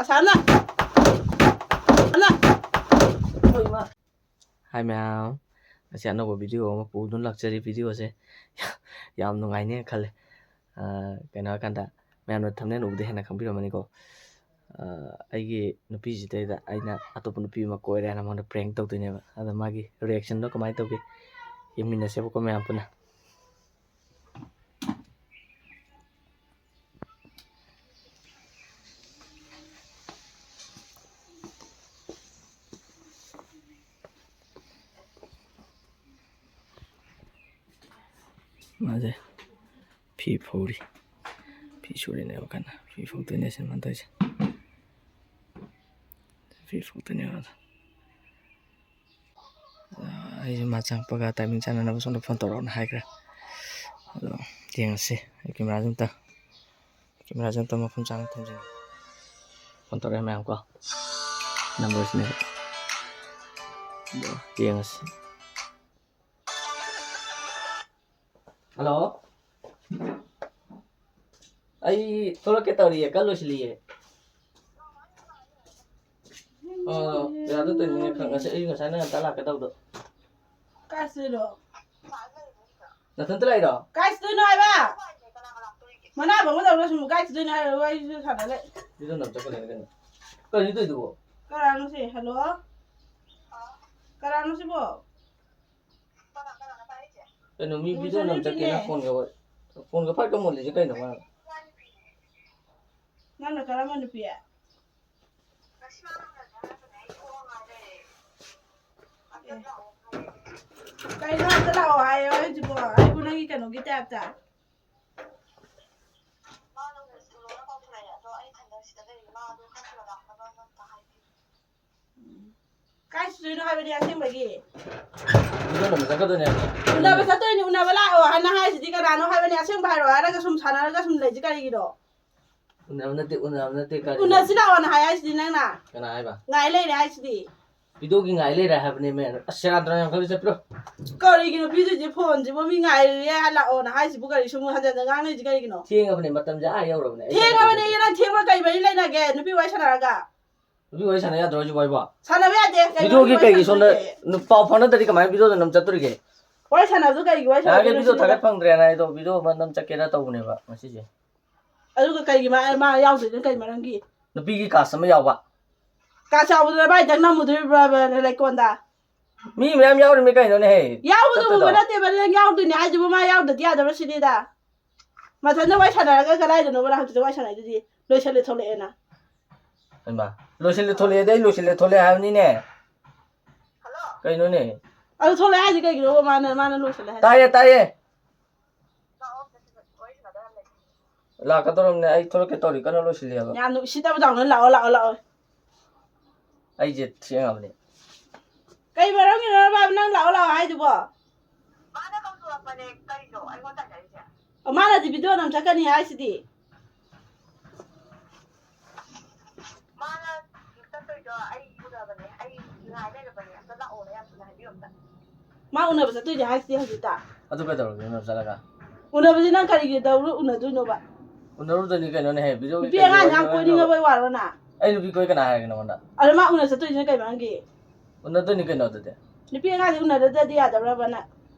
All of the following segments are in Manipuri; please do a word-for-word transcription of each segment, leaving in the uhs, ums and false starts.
ꯑꯁꯥꯅ꯫ ꯑꯅ꯫ ꯍꯣꯏ, ꯏꯃꯥ꯫ ꯍꯥꯏ ꯃꯌꯥꯝ, ꯉꯁꯤ ꯑꯅꯧꯕ ꯚꯤꯗꯤꯑꯣ ꯑꯃ ꯄꯨꯗꯨꯅ ꯂꯥꯛꯆꯔꯤ꯫ ꯚꯤꯗꯤꯑꯣꯁꯦ ꯌꯥꯝ ꯅꯨꯡꯉꯥꯏꯅꯦꯅ ꯈꯜꯂꯦ꯫ ꯑ, ꯀꯩꯅꯣ ꯍꯥꯏꯀꯥꯟꯗ, ꯃꯌꯥꯝꯅ ꯊꯝꯅꯦꯜ ꯎꯕꯗ ꯍꯦꯟꯅ ꯈꯪꯕꯤꯔꯝꯃꯅꯤꯀꯣ꯫ ꯑ, ꯑꯩꯒꯤ ꯅꯨꯄꯤꯁꯤꯗꯩꯗ ꯑꯩꯅ ꯑꯇꯣꯞꯄ ꯅꯨꯄꯤ ꯑꯃ ꯀꯣꯏꯔꯦ ꯍꯥꯏꯅ ꯃꯉꯣꯟꯗ ꯄ꯭ꯔꯦꯡ ꯇꯧꯗꯣꯏꯅꯦꯕ꯫ ꯑꯗ ꯃꯥꯒꯤ ꯔꯤꯌꯦꯛꯁꯟꯗꯣ ꯀꯃꯥꯏꯅ ꯇꯧꯒꯦ, ꯌꯦꯡꯃꯤꯟꯅꯁꯦꯕꯀꯣ ꯃꯌꯥꯝ ꯄꯨꯟꯅ꯫ ꯃꯥꯁꯦ ꯐꯤ ꯐꯧꯔꯤ꯫ ꯐꯤ ꯁꯨꯔꯤꯅꯦꯕ ꯀꯟꯅ꯫ ꯐꯤ ꯐꯧꯗꯣꯏꯅꯦ ꯁꯤ ꯃꯥꯅ ꯇꯧꯔꯤꯁꯦ꯫ ꯐꯤ ꯐꯧꯗꯣꯏꯅꯦꯕ꯫ ꯑꯩꯁꯦ ꯃꯥ ꯆꯪꯉꯛꯄꯒ ꯇꯥꯏꯃꯤꯡ ꯆꯥꯟꯅꯅꯕ ꯁꯣꯝꯗ ꯐꯣꯟ ꯇꯧꯔꯛꯑꯣꯅ ꯍꯥꯏꯈ꯭ꯔꯦ꯫ ꯑꯗꯣ ꯌꯦꯡꯉꯁꯤ꯫ ꯑꯩ ꯀꯦꯃꯦꯔꯥꯁꯦ ꯑꯝꯇ, ꯀꯦꯃꯦꯔꯥꯁꯦ ꯑꯝꯇ ꯃꯐꯝ ꯆꯥꯅ ꯊꯝꯖꯤꯟꯒꯦ꯫ ꯐꯣꯟ ꯇꯧꯔꯛꯑꯦ ꯃꯌꯥꯝ ꯀꯣ꯫ ꯅꯝꯕꯔꯁꯤꯅꯦꯕ꯫ ꯑꯗꯣ ꯌꯦꯡꯉꯁꯤ꯫ ꯍꯜꯂꯣ꯫ ꯑꯩ ꯊꯣꯛꯂꯛꯀꯦ ꯇꯧꯔꯤꯌꯦ, ꯀꯟ ꯂꯣꯏꯁꯤꯜꯂꯤꯌꯦ꯫ ꯑꯣ, ꯀꯩꯅꯣꯗ ꯇꯧꯔꯤꯅꯦ, ꯉꯁꯤ ꯑꯌꯨꯛ ꯉꯁꯥꯏꯅ ꯉꯟꯇꯥ ꯂꯥꯛꯀꯦ ꯇꯧꯕꯗꯣ꯫ ꯀꯥꯏ ꯆꯠꯇꯣꯏꯅꯣ? ꯅꯊꯟꯇ ꯂꯥꯛꯏꯔꯣ? ꯀꯥꯏ ꯆꯠꯇꯣꯏꯅꯣ ꯍꯥꯏꯕ? ꯃꯅꯥ ꯐꯪꯒꯗꯧꯅ ꯁꯨꯝ ꯀꯥꯏ ꯆꯠꯇꯣꯏꯅꯣ ꯍꯥꯏꯔ ꯋꯥꯔꯤꯁꯨ ꯁꯥꯟꯅ ꯂꯩ꯫ ꯏꯗꯣ ꯅꯝ ꯆꯠꯀ ꯂꯩꯔꯦ ꯀꯩꯅꯣ꯫ ꯀꯔꯤꯅꯣ ꯇꯧꯔꯤꯗꯨꯕꯣ? ꯀꯅꯥꯅꯣ ꯁꯤ? ꯍꯜꯂꯣ? ꯀꯅꯥꯅꯣ ꯁꯤꯕꯣ? ꯀꯩꯅꯣ, ꯃꯤ ꯚꯤꯗꯤꯑꯣ ꯅꯝ ꯆꯠꯀꯦꯅ ꯐꯣꯟꯒ ꯋꯥ-, ꯐꯣꯟꯒ ꯐꯠꯀ ꯃꯨꯜꯂꯤꯁꯦ ꯀꯩꯅꯣ ꯃꯥꯅ? ꯅꯪꯅ ꯀꯔꯝꯕ ꯅꯨꯄꯤ? ꯑꯦ꯫ ꯀꯩꯅꯣ ꯑꯝꯇ ꯂꯥꯛꯑꯣ ꯍꯥꯏꯌꯣ ꯍꯧꯖꯤꯛꯄꯣ? ꯑꯩꯕꯨ ꯅꯪꯒꯤ ꯀꯩꯅꯣꯒꯤ ꯇꯥꯏꯞꯇ꯫ ꯀꯥꯏ ꯆꯠꯇꯣꯏꯅꯣ ꯍꯥꯏꯕꯅꯤ ꯑꯁꯦꯡꯕꯒꯤ? ꯎꯅꯕ ꯆꯠꯀꯗꯣꯏꯅꯦ ꯍꯥꯏꯕꯅꯦ꯫ ꯎꯅꯕ ꯆꯠꯇꯣꯏꯅꯤ, ꯎꯅꯕ ꯂꯥꯛꯑꯣ ꯍꯥꯏꯅ ꯍꯥꯏꯁꯤꯗꯤ ꯀꯅꯥꯅꯣ ꯍꯥꯏꯕꯅꯤ? ꯑꯁꯦꯡꯕ ꯍꯥꯏꯔꯣ ꯍꯥꯏꯔꯒ ꯁꯨꯝ ꯁꯥꯟꯅꯔꯒ ꯁꯨꯝ ꯂꯩꯁꯤ ꯀꯔꯤꯒꯤꯅꯣ? ꯎꯅꯕ ꯅꯠꯇꯦ, ꯎꯅꯕ ꯅꯠꯇꯦ, ꯀꯔꯤꯅꯣ? ꯎꯅꯁꯤ ꯂꯥꯛꯑꯣꯅ ꯍꯥꯏ ꯍꯥꯏꯁꯤꯗꯤ ꯅꯪꯅ꯫ ꯀꯅꯥ ꯍꯥꯏꯕ? ꯉꯥꯏ ꯂꯩꯔꯦ ꯍꯥꯏꯁꯤꯗꯤ꯫ ꯚꯤꯗꯤꯑꯣꯒꯤ ꯉꯥꯏ ꯂꯩꯔꯦ ꯍꯥꯏꯕꯅꯦ ꯃꯦ꯫ ꯑꯁ, ꯁꯦꯔꯥꯟ ꯇꯨꯔꯥꯟ ꯌꯥꯝ ꯈꯜꯂꯤ, ꯆꯠꯄꯤꯔꯣ꯫ ꯀꯔꯤꯒꯤꯅꯣ ꯄꯤꯗꯣꯏꯁꯦ? ꯐꯣꯟꯁꯤꯕꯨ ꯃꯤ ꯉꯥꯏꯔꯦ ꯂꯥꯛꯑꯣꯅ ꯍꯥꯏꯁꯤꯕꯨ ꯀꯔꯤ ꯁꯨꯝ ꯍꯟꯖꯟꯅ ꯉꯥꯡꯅꯩꯁꯤ ꯀꯔꯤꯒꯤꯅꯣ? ꯊꯦꯡꯉꯕꯅꯦ, ꯃꯇꯝꯁꯦ ꯑꯥ ꯌꯧꯔꯕꯅꯦ꯫ ꯑꯩ ꯊꯦꯡꯉꯕꯅꯦ꯫ ꯆꯠꯄꯤꯔꯣ꯫ ꯅꯪ ꯊꯦꯡꯕ ꯀꯩ ꯃꯔꯤ ꯂꯩꯅꯒꯦ? ꯅꯨꯄꯤ ꯋꯥꯔꯤ ꯁꯥꯟꯅꯔꯒ? ꯅꯨꯄꯤ ꯋꯥꯔꯤ ꯁꯥꯟꯅ ꯌꯥꯗ꯭ꯔꯣ ꯍꯧꯖꯤꯛ ꯋꯥꯏꯕꯣ? ꯁꯥꯟꯅꯕ ꯌꯥꯗꯦ꯫ ꯀꯩꯅꯣ ꯚꯤꯗꯤꯑꯣꯒꯤ ꯋꯥꯔꯤ ꯀꯩꯒꯤ ꯁꯣꯝꯗ ꯁꯥꯟꯅꯗꯣꯏꯁꯦ? ꯅꯨ-, ꯄꯥꯎ ꯐꯥꯎꯅꯗ꯭ꯔꯗꯤ ꯀꯃꯥꯏꯅ ꯚꯤꯗꯤꯑꯣꯗ ꯅꯝ ꯆꯠꯇꯣꯔꯤꯒꯦ? ꯋꯥꯔꯤ ꯁꯥꯟꯅꯕꯗꯨ ꯀꯩꯒꯤ ꯋꯥꯔꯤ ꯌꯥꯔꯒꯦ, ꯁꯥꯟꯅꯗꯣꯏꯅꯣ ꯚꯤꯗꯤꯑꯣ ꯁꯤꯅꯤꯗ? ꯊꯥꯒꯠ ꯐꯪꯗ꯭ꯔꯦꯅ ꯑꯩꯗꯣ ꯚꯤꯗꯤꯑꯣ ꯑꯃ ꯅꯝ ꯆꯠꯀꯦꯅ ꯇꯧꯕꯅꯦꯕ ꯉꯁꯤꯁꯦ꯫ ꯑꯗꯨꯒ ꯀꯩꯒꯤ ꯃꯥ, ꯃꯥ ꯌꯥꯎꯗꯣꯏꯅꯣ? ꯀꯩ ꯃꯔꯝꯒꯤ? ꯅꯨꯄꯤꯒꯤ ꯀꯥꯁ ꯑꯃ ꯌꯥꯎꯕ꯫ ꯀꯥꯁ ꯌꯥꯎꯕꯗꯨꯅ ꯚꯥꯏ ꯗꯛ ꯅꯝꯃꯨꯗꯣꯔꯤꯕ꯭ꯔꯕ ꯂꯩꯀꯣꯟꯗ? ꯃꯤ ꯃꯌꯥꯝ ꯌꯥꯎꯔꯤꯃꯤ ꯀꯩꯅꯣꯅꯦꯍꯦ꯫ ꯌꯥꯎꯕꯗꯨ ꯆꯠꯇꯣꯏꯗꯣ꯫ ꯎꯕ ꯅꯠꯇꯦꯕ, ꯅꯪ ꯌꯥꯎꯗꯣꯏꯅꯦ ꯍꯥꯏꯁꯤꯕꯨ ꯃꯥ ꯌꯥꯎꯗꯗꯤ ꯌꯥꯗꯕ꯭ꯔꯥ ꯁꯤꯅꯤꯗ? ꯃꯊꯟꯇ ꯋꯥꯔꯤ ꯁꯥꯟꯅꯔꯒ ꯀꯗꯥꯏꯗꯅꯣꯕ ꯅꯪ ꯍꯧꯖꯤꯛ ꯋꯥꯔꯤ ꯁꯥꯟꯅꯩꯗꯨꯗꯤ? ꯂꯣꯏꯁꯜꯂꯦ ꯊꯣꯛꯂꯛꯑꯦꯅ꯫ ꯍꯩꯃꯥ, ꯂꯣꯏꯁꯤꯜꯂꯦ ꯊꯣꯛꯂꯛꯑꯦꯗꯤ ꯑꯩ ꯂꯣꯏꯁꯤꯜꯂꯦ ꯊꯣꯛꯂꯛꯑꯦ ꯍꯥꯏꯕꯅꯤꯅꯦ꯫ ꯀꯩꯅꯣꯅꯦ? ꯑꯗꯨ ꯊꯣꯛꯂꯛꯑꯦ ꯍꯥꯏꯁꯦ ꯀꯩꯒꯤꯅꯣꯕ? ꯃꯥꯅ, ꯃꯥꯅ ꯂꯣꯏꯁꯜꯂꯦ ꯍꯥꯏꯁꯦ? ꯇꯥꯏꯌꯦ, ꯇꯥꯏꯌꯦ꯫ ꯂꯥꯛꯀꯗꯧꯔꯝꯅꯦ, ꯑꯩ ꯊꯣꯛꯂꯛꯀꯦ ꯇꯧꯔꯤ, ꯀꯟꯅ ꯂꯣꯏꯁꯤꯜꯂꯤꯑꯕ꯫ ꯌꯥꯝ ꯅꯨꯡꯁꯤꯗꯕꯗꯧꯅ ꯂꯥꯛꯑꯣ, ꯂꯥꯛꯑꯣ, ꯂꯥꯛꯑꯣ꯫ ꯑꯩꯁꯦ ꯊꯦꯡꯉꯕꯅꯦ꯫ ꯀꯩ ꯃꯔꯝꯒꯤꯅꯣ ꯕꯥꯕ ꯅꯪ ꯂꯥꯛꯑꯣ, ꯂꯥꯛꯑꯣ ꯍꯥꯏꯗꯨꯕꯣ? ꯃꯥꯅ ꯀꯧꯊꯣꯔꯛꯄꯅꯦ ꯀꯔꯤꯅꯣ ꯑꯩꯉꯣꯟꯗ ꯇꯥꯏꯅꯔꯤꯁꯦ? ꯃꯥꯅꯗꯤ ꯚꯤꯗꯤꯑꯣ ꯅꯝ ꯆꯠꯀꯅꯤ ꯍꯥꯏꯁꯤꯗꯤ꯫ ꯃꯥꯅ ꯆꯠꯇꯣꯏꯗꯣ ꯑꯩ ꯎꯅꯕꯅꯦ, ꯑꯩ ꯉꯥꯏ ꯂꯩꯔꯕꯅꯦ, ꯑꯝꯇ ꯂꯥꯛꯑꯣꯅ ꯌꯥꯝ ꯊꯨꯅ ꯍꯥꯏꯕꯤꯌꯨ ꯑꯝꯇ꯫ ꯃꯥ ꯎꯅꯕ ꯆꯠꯇꯣꯏꯅꯦ ꯍꯥꯏꯁꯤꯗꯤ ꯍꯧꯖꯤꯛꯇ꯫ ꯑꯗꯨ ꯀꯩꯗꯧꯔꯒꯦ ꯎꯅꯕ ꯆꯠꯂꯒ? ꯎꯅꯕꯁꯦ ꯅꯪ ꯀꯔꯤꯒꯤ ꯇꯧꯔ ꯎꯅꯗꯣꯏꯅꯣꯕ? ꯎꯅꯔꯨꯗꯣꯏꯅꯤ ꯀꯩꯅꯣꯅꯦꯍꯦ, ꯚꯤꯗꯤꯑꯣꯒꯤ ꯅꯨꯄꯤ ꯀꯩꯒꯤ ꯑꯉꯥꯡ ꯋꯥꯔꯤ ꯌꯥꯝ ꯅꯣ? ꯀꯣꯏꯅꯤꯡꯉꯕꯩ ꯋꯥꯔꯣ ꯅꯪ? ꯑꯩ ꯅꯨꯄꯤ ꯀꯣꯏ ꯀꯅꯥ ꯍꯥꯏꯔꯒꯦ ꯅꯉꯣꯟꯗ? ꯑꯗꯣ ꯃꯥ ꯎꯅ ꯆꯠꯇꯣꯏꯁꯤꯅ ꯀꯩ ꯃꯔꯝꯒꯤ? ꯎꯅꯗꯣꯏꯅꯤ ꯀꯩꯅꯣ ꯑꯗꯨꯗꯤ꯫ ꯅꯨꯄꯤ ꯑꯉꯥꯡꯁꯦ ꯎꯅꯗꯗꯤ ꯌꯥꯗꯕ꯭ꯔꯕ ꯅꯪ?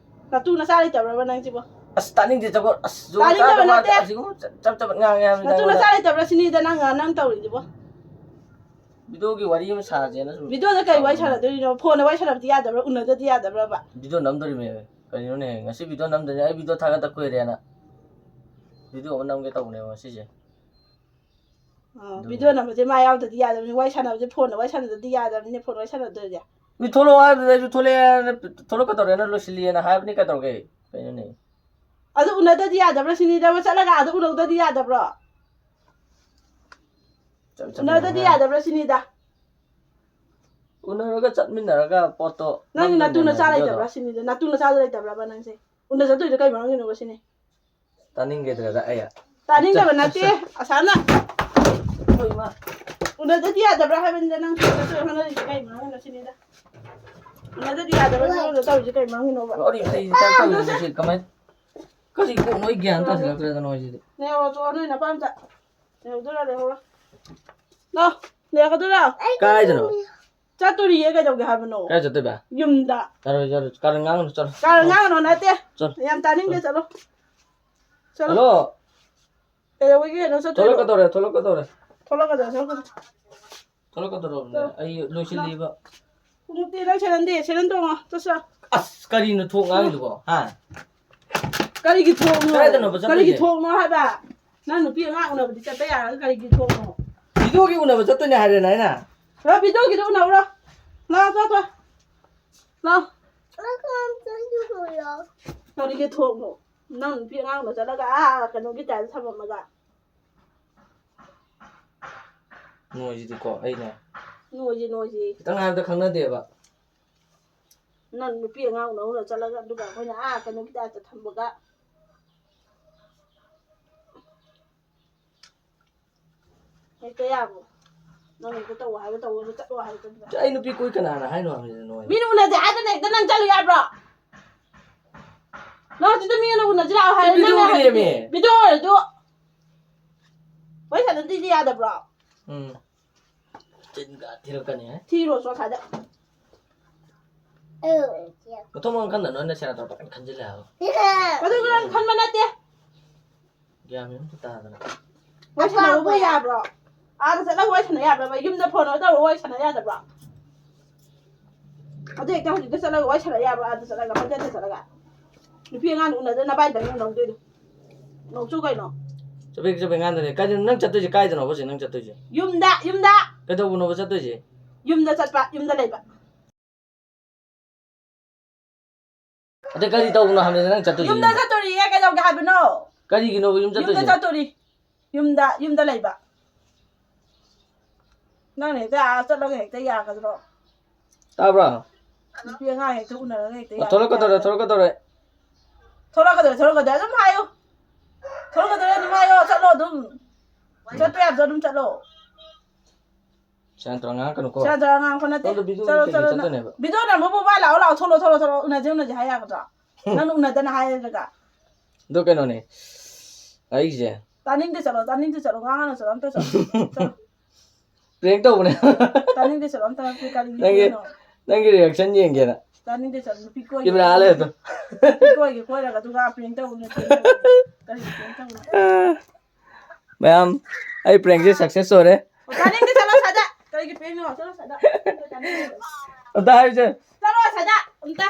ꯅꯇꯨ ꯅꯆꯥ ꯂꯩꯇꯕ꯭ꯔꯕ ꯅꯪꯁꯤꯕꯣ? ꯑꯁ, ꯇꯥꯅꯤꯡꯗꯦ ꯆꯒꯣꯜ꯫ ꯑꯁ, ꯖꯨꯒꯣꯠ ꯇꯥꯅꯤꯡꯗꯕ ꯆꯥꯗꯕ ꯋꯥ ꯅꯠꯇꯦ꯫ ꯑꯁꯤꯒꯨꯝꯕ ꯆꯞ ꯆꯞ ꯉꯥꯡꯉꯦ ꯍꯥꯏꯕꯅꯤꯗ ꯅꯇꯨ ꯑꯩꯉꯣꯟꯗ꯫ ꯅꯆꯥ ꯂꯩꯇꯕ꯭ꯔꯥ ꯁꯤꯅꯤꯗ ꯅꯪ, ꯅꯪ ꯇꯧꯔꯤꯗꯨꯕꯣ? ꯚꯤꯗꯤꯑꯣꯒꯤ ꯋꯥꯔꯤ ꯑꯃ ꯁꯥꯁꯦꯅ ꯁꯨꯝ ꯚꯤꯗꯤꯑꯣꯗ ꯀꯩ ꯋꯥꯔꯤ ꯇꯧꯕꯅꯤ꯫ ꯁꯥꯟꯅꯗꯣꯏꯅꯣ? ꯐꯣꯟꯗ ꯋꯥꯔꯤ ꯁꯥꯟꯅꯕꯗꯤ ꯌꯥꯗꯕ꯭ꯔꯥ? ꯎꯅꯗꯗꯤ ꯌꯥꯗꯕ꯭ꯔꯕ? ꯚꯤꯗꯤꯑꯣ ꯅꯝꯗꯣꯔꯤꯃꯦ꯫ ꯀꯔꯤꯅꯣꯅꯦ, ꯉꯁꯤ ꯚꯤꯗꯤꯑꯣ ꯅꯝꯗꯣꯏꯅꯦ, ꯑꯩ ꯚꯤꯗꯤꯑꯣ ꯊꯥꯒꯠꯇ ꯀꯨꯏꯔꯦꯅ ꯚꯤꯗꯤꯑꯣ ꯑꯃ ꯅꯝꯒꯦ ꯇꯧꯕꯅꯦꯕ ꯉꯁꯤꯁꯦ꯫ ꯑꯥ, ꯑꯗꯨꯅꯦ꯫ ꯚꯤꯗꯤꯑꯣ ꯅꯝꯕꯁꯦ ꯃꯥ ꯌꯥꯎꯗꯗꯤ ꯌꯥꯗꯕꯅꯤ, ꯋꯥꯔꯤ ꯁꯥꯟꯅꯕꯁꯦ ꯐꯣꯟꯗ ꯋꯥꯔꯤ ꯁꯥꯟꯅꯗꯗꯤ ꯌꯥꯗꯕꯅꯤꯅꯦ, ꯐꯣꯟ ꯋꯥꯔꯤ ꯁꯥꯟꯅꯗꯣꯏꯁꯦ꯫ ꯃꯤ ꯊꯣꯛꯂꯛꯑꯣ ꯍꯥꯏꯕꯗꯨꯗ ꯑꯩꯁꯨ ꯊꯣꯛꯂꯛꯑꯦꯅ, ꯊꯣꯛꯂꯛꯀꯗꯧꯔꯦꯅ ꯂꯣꯏꯁꯤꯜꯂꯤꯑꯅ ꯍꯥꯏꯕꯅꯤ ꯀꯩꯗꯧꯔꯒꯦ? ꯀꯩꯅꯣꯅꯦ? ꯑꯗꯨ ꯎꯅꯗꯗꯤ ꯌꯥꯗꯕ꯭ꯔꯥ ꯁꯤꯅꯤꯗ, ꯆꯠꯂꯒ ꯑꯥꯗ ꯎꯅꯧꯗꯗꯤ ꯌꯥꯗꯕ꯭ꯔꯣ? ꯆꯞ ꯆꯞ ꯎꯅꯗꯗꯤ ꯉꯥꯡꯉꯦ꯫ ꯌꯥꯗꯕ꯭ꯔꯥ ꯁꯤꯅꯤꯗ? ꯎꯅꯔꯒ ꯆꯠꯃꯤꯟꯅꯔꯒ ꯄꯣꯠꯇꯣ ꯅꯪꯒꯤ ꯅꯇꯨ ꯅꯝꯗꯣꯏꯅꯦ ꯅꯆꯥ ꯚꯤꯗꯤꯑꯣꯗꯣ꯫ ꯂꯩꯇꯕ꯭ꯔꯥ ꯁꯤꯅꯤꯗ? ꯅꯇꯨ ꯅꯆꯥꯗꯣ ꯂꯩꯇꯕ꯭ꯔꯕ ꯅꯪꯁꯦ? ꯎꯅ ꯆꯠꯇꯣꯏꯗꯣ ꯀꯩ ꯃꯔꯝꯒꯤꯅꯣꯕ ꯁꯤꯅꯤ? ꯇꯥꯅꯤꯡꯒꯤꯗ꯭ꯔꯦꯗ ꯑꯩ꯫ ꯇꯥꯅꯤꯡꯗꯕ ꯅꯠꯇꯦ, ꯑꯁꯥꯅ꯫ ꯑꯩꯈꯣꯏ ꯏꯃꯥ꯫ ꯎꯅꯗꯗꯤ ꯌꯥꯗꯕ꯭ꯔꯥ ꯍꯥꯏꯕꯅꯤꯗ, ꯅꯪ ꯁꯤꯗ ꯍꯣꯠꯅꯔꯤꯁꯦ ꯀꯩ ꯃꯔꯝꯒꯤꯅꯣ ꯁꯤꯅꯤꯗ? ꯎꯅꯗꯗꯤ ꯌꯥꯗꯕ꯭ꯔꯥ ꯐꯤꯕꯝꯗ ꯇꯧꯔꯤꯁꯦ ꯀꯩ ꯃꯔꯝꯒꯤꯅꯣꯕ? ꯋꯥꯔꯤ ꯑꯇꯩ ꯇꯥꯛ ꯇꯧꯔꯤꯁꯦ ꯀꯃꯥꯏ-, ꯀꯔꯤ ꯀꯣꯛꯅꯣ ꯑꯩ ꯒ꯭ꯌꯥꯟ ꯇꯥꯁꯤꯜꯂꯛꯇ꯭ꯔꯦꯗ ꯅꯣꯏꯁꯤꯗꯤ꯫ ꯅꯦꯍꯣ, ꯆꯣ, ꯅꯣꯏ ꯅꯄꯥꯝꯆꯥ꯫ ꯂꯩꯍꯧꯗꯣꯏꯔꯥ, ꯂꯩꯍꯧꯔꯣ? ꯂꯥꯎ, ꯂꯩꯔꯛꯀꯗꯣꯏꯔꯣ? ꯀꯥꯏꯗꯅꯣ? ꯆꯠꯇꯣꯔꯤꯌꯦ, ꯀꯩꯗꯧꯒꯦ ꯍꯥꯏꯕꯅꯣ? ꯀꯥꯏ ꯆꯠꯇꯣꯏꯕ? ꯌꯨꯝꯗ꯫ ꯆꯠꯂꯣ, ꯆꯠꯂꯣ, ꯀꯥꯔꯟ ꯉꯥꯡꯒꯅꯨ, ꯆꯠꯂꯣ꯫ ꯀꯥꯔꯟ ꯉꯥꯡꯒꯅꯨ ꯅꯠꯇꯦ꯫ ꯆꯠꯂꯣ꯫ ꯌꯥꯝ ꯇꯥꯅꯤꯡꯗꯦ, ꯆꯠꯂꯣ꯫ ꯆꯠꯂꯣ꯫ ꯍꯜꯂꯣ꯫ ꯀꯩꯗꯧꯕꯒꯤ ꯀꯩꯅꯣ ꯆꯠꯇꯣꯏꯅꯣ? ꯊꯣꯛꯂꯛꯀꯗꯧꯔꯦ, ꯊꯣꯛꯂꯛꯀꯗꯧꯔꯦ꯫ ꯊꯣꯛꯂꯛꯀꯗꯧꯔꯦ, ꯊꯣꯛꯂꯛꯀꯗꯧꯔꯦ꯫ ꯊꯣꯛꯂꯛꯀꯗꯧꯔꯕꯅꯦ꯫ ꯆꯠꯂꯣ꯫ ꯑꯩ ꯂꯣꯏꯁꯤꯜꯂꯤꯕ꯫ ꯈꯣꯡꯎꯞꯇꯤ ꯅꯪ ꯁꯦꯟꯗꯟꯗꯤ, ꯁꯦꯟꯗꯟ ꯇꯣꯡꯉꯣ, ꯆꯠꯁꯤꯔꯥ? ꯑꯁ, ꯀꯔꯤꯅꯣ ꯊꯣꯛ ꯉꯥꯡꯉꯤꯗꯨꯕꯣ? ꯍꯥ? ꯀꯔꯤꯒꯤ ꯊꯣꯛꯅꯣ? ꯀꯗꯥꯏꯗꯅꯣꯕ ꯆꯠꯇꯣꯏꯁꯦ? ꯀꯔꯤꯒꯤ ꯊꯣꯛꯅꯣ ꯍꯥꯏꯕ? ꯅꯪ ꯅꯨꯄꯤ ꯑꯉꯥꯡ ꯎꯅꯕꯗꯤ ꯆꯠꯄ ꯌꯥꯔꯒ ꯀꯔꯤꯒꯤ ꯊꯣꯛꯅꯣ? ꯚꯤꯗꯤꯑꯣꯒꯤ ꯎꯅꯕ ꯆꯠꯇꯣꯏꯅꯦ ꯍꯥꯏꯔꯦꯅ ꯑꯩꯅ꯫ ꯂꯥꯛꯑꯣ, ꯚꯤꯗꯤꯑꯣꯒꯤꯗꯣ ꯎꯅꯧꯔꯣ꯫ ꯂꯥꯛꯑꯣ, ꯆꯠꯈ꯭ꯔꯣ꯫ ꯂꯥꯛꯑꯣ꯫ ꯀꯔꯤꯒꯤ ꯊꯣꯛꯅꯣ? ꯅꯪ ꯅꯨꯄꯤ ꯑꯉꯥꯡꯗꯣ ꯆꯠꯂꯒ ꯑꯥ ꯀꯩꯅꯣꯒꯤ ꯇꯥꯏꯞꯇ ꯊꯝꯃꯝꯃꯒ꯫ ꯅꯣꯏꯁꯤꯗꯤꯀꯣ, ꯑꯩꯅꯦ꯫ ꯅꯣꯏꯁꯤ, ꯅꯣꯏꯁꯤ꯫ ꯈꯤꯇꯪ ꯍꯥꯏꯕꯗ ꯈꯪꯅꯗꯦꯕ꯫ ꯅꯪ ꯅꯨꯄꯤ ꯑꯉꯥꯡ ꯎꯅ ꯎꯅ ꯆꯠꯂꯒ ꯑꯗꯨꯒ ꯑꯩꯈꯣꯏꯅ ꯑꯥ ꯀꯩꯅꯣꯒꯤ ꯇꯥꯏꯞꯇ ꯊꯝꯃꯒ꯫ ꯍꯦꯛꯇ ꯌꯥꯕ꯭ꯔꯣ? ꯅꯪ ꯍꯦꯛꯇ ꯇꯧ ꯍꯥꯏꯕ ꯇꯧ, ꯆꯠꯂꯣ ꯍꯥꯏꯕ ꯆꯠꯄ꯫ ꯑꯩ ꯅꯨꯄꯤ ꯀꯣꯏ ꯀꯅꯥꯅ ꯍꯥꯏꯅꯣ ꯍꯥꯏꯕꯅꯤꯗ ꯅꯣꯏ? ꯃꯤꯅ ꯎꯅꯁꯦ ꯍꯥꯏꯗꯅ ꯍꯦꯛꯇ ꯅꯪ ꯆꯠꯂꯨ ꯌꯥꯕ꯭ꯔꯣ? ꯅꯪ ꯍꯧꯖꯤꯛꯇ ꯃꯤ ꯑꯃꯅ ꯎꯅꯁꯤ ꯂꯥꯛꯑꯣ ꯍꯥꯏꯔꯦ, ꯑꯩ ꯅꯪꯅ ꯚꯤꯗꯤꯑꯣꯒꯤꯅꯦꯃꯤ꯫ ꯍꯥꯏꯕꯗꯤ ꯚꯤꯗꯤꯑꯣ ꯑꯣꯏꯔꯁꯨ ꯋꯥꯔꯤ ꯁꯥꯟꯅꯗ꯭ꯔꯤꯗꯤ ꯌꯥꯗꯕ꯭ꯔꯣ? ꯎꯝ꯫ ꯆꯤꯟꯒ ꯊꯤꯔꯛꯀꯅꯤ, ꯍꯦ꯫ ꯊꯤꯔꯣ, ꯆꯣ, ꯁ꯭ꯋꯥꯏꯗ꯫ ꯃꯊꯣꯡ ꯃꯔꯝ ꯈꯪꯗ ꯅꯣꯏꯅ ꯁꯦꯔꯥꯟ ꯇꯨꯔꯥꯟ ꯄꯪꯈꯟ ꯈꯟꯖꯤꯜꯂꯦ ꯍꯥꯏꯕ꯫ ꯑꯗꯨ ꯅꯪ ꯈꯟꯕ ꯅꯠꯇꯦ꯫ ꯒ꯭ꯌꯥꯟ ꯃꯦꯟ ꯑꯝꯇ ꯇꯥꯗꯅ꯫ ꯋꯥꯔꯤ ꯁꯥꯟꯅꯕꯕꯨ ꯌꯥꯕ꯭ꯔꯣ? ꯑꯥꯗ ꯆꯠꯂꯒ ꯋꯥꯔꯤ ꯁꯥꯟꯅ ꯌꯥꯕ꯭ꯔꯕ? ꯌꯨꯝꯗ ꯐꯣꯟ ꯇꯧꯔꯒ ꯋꯥꯔꯤ ꯁꯥꯟꯅ ꯌꯥꯗꯕ꯭ꯔꯣ? ꯑꯗꯨ ꯍꯦꯛꯇ ꯍꯧꯖꯤꯛꯇ ꯆꯠꯂꯒ ꯋꯥꯔꯤ ꯁꯥꯟꯅ ꯌꯥꯕ꯭ꯔꯣ? ꯑꯥꯗ ꯆꯠꯂꯒ, ꯍꯣꯇꯦꯜꯗ ꯆꯠꯂꯒ? ꯅꯨꯄꯤ ꯑꯉꯥꯡ ꯎꯅꯗꯅ ꯅꯕꯥꯏꯗꯪ ꯎꯅꯧꯗꯣꯏꯗꯣ꯫ ꯅꯣꯛꯆꯧ ꯀꯩꯅꯣ? ꯆꯕꯦꯠ ꯆꯕꯦꯠ ꯉꯥꯡꯗꯅꯦ꯫ ꯀꯥꯏꯗꯅꯣ ꯅꯪ ꯆꯠꯇꯣꯏꯁꯦ? ꯀꯥꯏꯗꯅꯣꯕ ꯍꯧꯖꯤꯛ ꯅꯪ ꯆꯠꯇꯣꯏꯁꯦ? ꯌꯨꯝꯗ, ꯌꯨꯝꯗ꯫ ꯀꯩꯗꯧꯕꯅꯣꯕ ꯆꯠꯇꯣꯏꯁꯦ? ꯌꯨꯝꯗ ꯆꯠꯄ, ꯌꯨꯝꯗ ꯂꯩꯕ꯫ ꯑꯗꯩ ꯀꯔꯤ ꯇꯧꯕꯅꯣ ꯍꯥꯏꯕꯅꯤꯗ ꯅꯪ ꯆꯠꯇꯣꯏꯁꯦ ꯌꯨꯝꯗ ꯌꯨꯝꯗ? ꯆꯠꯇꯣꯔꯤꯌꯦ, ꯀꯩꯗꯧꯒꯦ ꯍꯥꯏꯕꯅꯣ? ꯀꯔꯤꯒꯤꯅꯣꯕ ꯌꯨꯝ ꯌꯨꯝꯗ ꯆꯠꯇꯣꯏꯁꯦ? ꯆꯠꯇꯣꯔꯤ꯫ ꯌꯨꯝꯗ, ꯌꯨꯝꯗ ꯂꯩꯕ꯫ ꯅꯪꯅ ꯍꯦꯛꯇ ꯑꯥ ꯆꯠꯂꯒ ꯍꯦꯛꯇ ꯌꯥꯒꯗ꯭ꯔꯣ? ꯇꯥꯕ꯭ꯔꯣ? ꯅꯨꯄꯤ ꯑꯉꯥꯡ ꯍꯦꯛꯇ ꯎꯅꯔꯒ ꯍꯦꯛꯇ ꯑ, ꯌꯥꯕ ꯊꯣꯛꯂꯛꯀꯗꯧꯔꯦ, ꯌꯥꯗꯕ꯫ ꯊꯣꯛꯂꯛꯀꯗꯧꯔꯦ꯫ ꯊꯣꯛꯂꯛꯀꯗꯧꯔꯦ, ꯊꯣꯛꯂꯛꯀꯗꯧꯔꯦ ꯑꯗꯨꯝ ꯍꯥꯏꯌꯨ꯫ ꯊꯣꯛꯂꯛꯀꯗꯧꯔꯦ ꯑꯗꯨꯝ ꯍꯥꯏꯌꯣ, ꯆꯠꯂꯣ ꯑꯗꯨꯝ꯫ ꯆꯠꯄ ꯌꯥꯕꯗꯣ ꯑꯗꯨꯝ ꯆꯠꯂꯣ꯫ ꯁꯦꯔꯥꯟ ꯇꯨꯔꯥꯟ ꯉꯥꯡꯉꯛꯀꯅꯨꯀꯣ꯫ ꯁꯦꯔꯥꯟ ꯇꯨꯔꯥꯟ ꯉꯥꯡꯉꯛꯄ ꯅꯠꯇꯦ꯫ ꯁꯣꯝꯗ ꯚꯤꯗꯤꯑꯣ ꯆꯠꯂꯣ, ꯀꯩꯒꯤ ꯆꯠꯂꯣ, ꯅꯪ ꯆꯠꯇꯣꯏꯅꯦꯕ? ꯚꯤꯗꯤꯑꯣ ꯅꯝꯕꯕꯨ ꯚꯥꯏ ꯂꯥꯛꯑꯣ, ꯂꯥꯛꯑꯣ, ꯊꯣꯛꯂꯛꯑꯣ, ꯊꯣꯛꯂꯛꯑꯣ, ꯊꯣꯛꯂꯛꯑꯣ, ꯎꯅꯁꯦ, ꯎꯅꯁꯦ ꯍꯥꯏ ꯌꯥꯒꯗ꯭ꯔꯣ? ꯅꯪ ꯎꯅꯗꯅ ꯍꯥꯏꯔꯒ꯫ ꯑꯗꯣ ꯀꯩꯅꯣꯅꯦ, ꯑꯩꯁꯦ ꯇꯥꯅꯤꯡꯗꯦ, ꯆꯠꯂꯣ, ꯇꯥꯅꯤꯡꯗꯦ, ꯆꯠꯂꯣ, ꯉꯥꯡꯉꯅꯨ, ꯆꯠꯂꯣ, ꯑꯝꯇ ꯆꯠꯂꯣ, ꯆꯠꯂꯣ꯫ Prank ꯇꯧꯕꯅꯦ꯫ ꯇꯥꯅꯤꯡꯗꯦ, ꯆꯠꯂꯣ, ꯑꯝꯇ, ꯀꯔꯤ ꯅꯪꯒꯤ, ꯚꯤꯗꯤꯑꯣꯅꯣ? ꯅꯪꯒꯤ reaction ꯌꯦꯡꯒꯦꯅ꯫ ꯇꯥꯅꯤꯡꯗꯦ, ꯆꯠꯂꯣ, ꯅꯨꯄꯤ ꯀꯣꯏꯒꯦ꯫ Camera ꯂꯩ ꯑꯗꯣ꯫ ꯅꯨꯄꯤ ꯀꯣꯏꯒꯦ, ꯀꯣꯏꯔꯒ ꯑꯗꯨꯒ prank ꯇꯧꯕꯅꯦ, prank ꯇꯧꯕꯅꯦ꯫ ꯀꯔꯤ prank ꯇꯧꯕꯅꯣ? ꯃꯌꯥꯝ, ꯑꯩ prankꯁꯦ success ꯑꯣꯏꯔꯦ꯫ ꯑꯣ, ꯇꯥꯅꯤꯡꯗꯦ, ꯆꯠꯂꯣ ꯑꯁ꯭ꯋꯥꯏꯗ꯫ ꯀꯔꯤꯒꯤ prankꯅꯣ? ꯆꯠꯂꯣ ꯑꯁ꯭ꯋꯥꯏꯗ꯫ ꯑꯝꯇ ꯇꯥꯅꯤꯡꯗꯦ꯫ ꯑꯝꯇ ꯍꯥꯏꯔꯨꯁꯦ꯫ ꯆꯠꯂꯣ ꯑꯁ꯭ꯋꯥꯏꯗ꯫ ꯑꯝꯇ꯫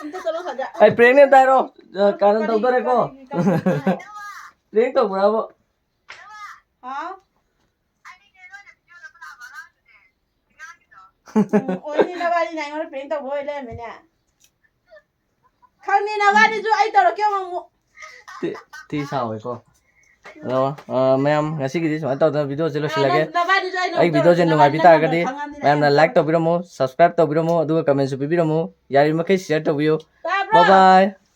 ꯑꯝꯇ ꯆꯠꯂꯣ ꯑꯁ꯭ꯋꯥꯏꯗ꯫ ꯑꯩ prankꯅꯦ ꯑꯝꯇ ꯍꯥꯏꯔꯣ꯫ ꯑ, ꯀꯥꯔꯟ ꯀꯔꯤ, ꯇꯧꯗꯣꯔꯦꯀꯣ꯫ ꯀꯔꯤ, ꯀꯔꯤ, ꯀꯔꯤ? Prank ꯇꯧꯕ꯭ꯔꯥꯕ? ꯍꯥꯎ? ꯎꯝ, ꯑꯣꯏꯅꯤ, ꯅꯕꯥꯅꯤꯅ ꯑꯩꯉꯣꯟꯗ prank ꯇꯧꯕ ꯑꯣꯏ ꯂꯩꯔꯝꯃꯦꯅꯦ꯫ ꯈꯪꯅꯤ, ꯅꯕꯥꯅꯤꯁꯨ ꯑꯩ ꯇꯧꯔꯛꯀꯦ ꯑꯃꯨꯛ ꯑꯃꯨꯛ꯫ ꯇꯤ, ꯇꯤ ꯁꯥꯎꯋꯦꯀꯣ꯫ ꯑꯗꯣ, ꯑ, ꯃꯌꯥꯝ, ꯉꯁꯤꯒꯤꯗꯤ ꯁꯨꯃꯥꯏꯅ ꯇꯧꯗꯅ videoꯁꯦ ꯂꯣꯏꯁꯤꯜꯂꯒꯦ꯫ ꯅꯪ, ꯅꯕꯥꯅꯤꯁꯨ ꯑꯩ ꯅꯉꯣꯟꯗ ꯑꯩꯒꯤ videoꯁꯦ ꯇꯧꯔꯛꯀꯦ, ꯅꯨꯡꯉꯥꯏꯕꯤ ꯅꯕꯥꯅꯤ ꯇꯥꯔꯒꯗꯤ ꯅꯝꯕꯔ ꯈꯪꯉꯝꯅꯤꯅ ꯃꯌꯥꯝꯅ ꯑꯩ like ꯇꯧꯕꯤꯔꯝꯃꯨ, subscribe ꯇꯧꯕꯤꯔꯝꯃꯨ, ꯑꯗꯨꯒ commentꯁꯨ ꯄꯤꯕꯤꯔꯝꯃꯨ꯫ ꯌꯥꯔꯤꯕꯃꯈꯩ share ꯇꯧꯕꯤꯌꯨ꯫ ꯇꯥꯕ꯭ꯔꯣ? Bye bye꯫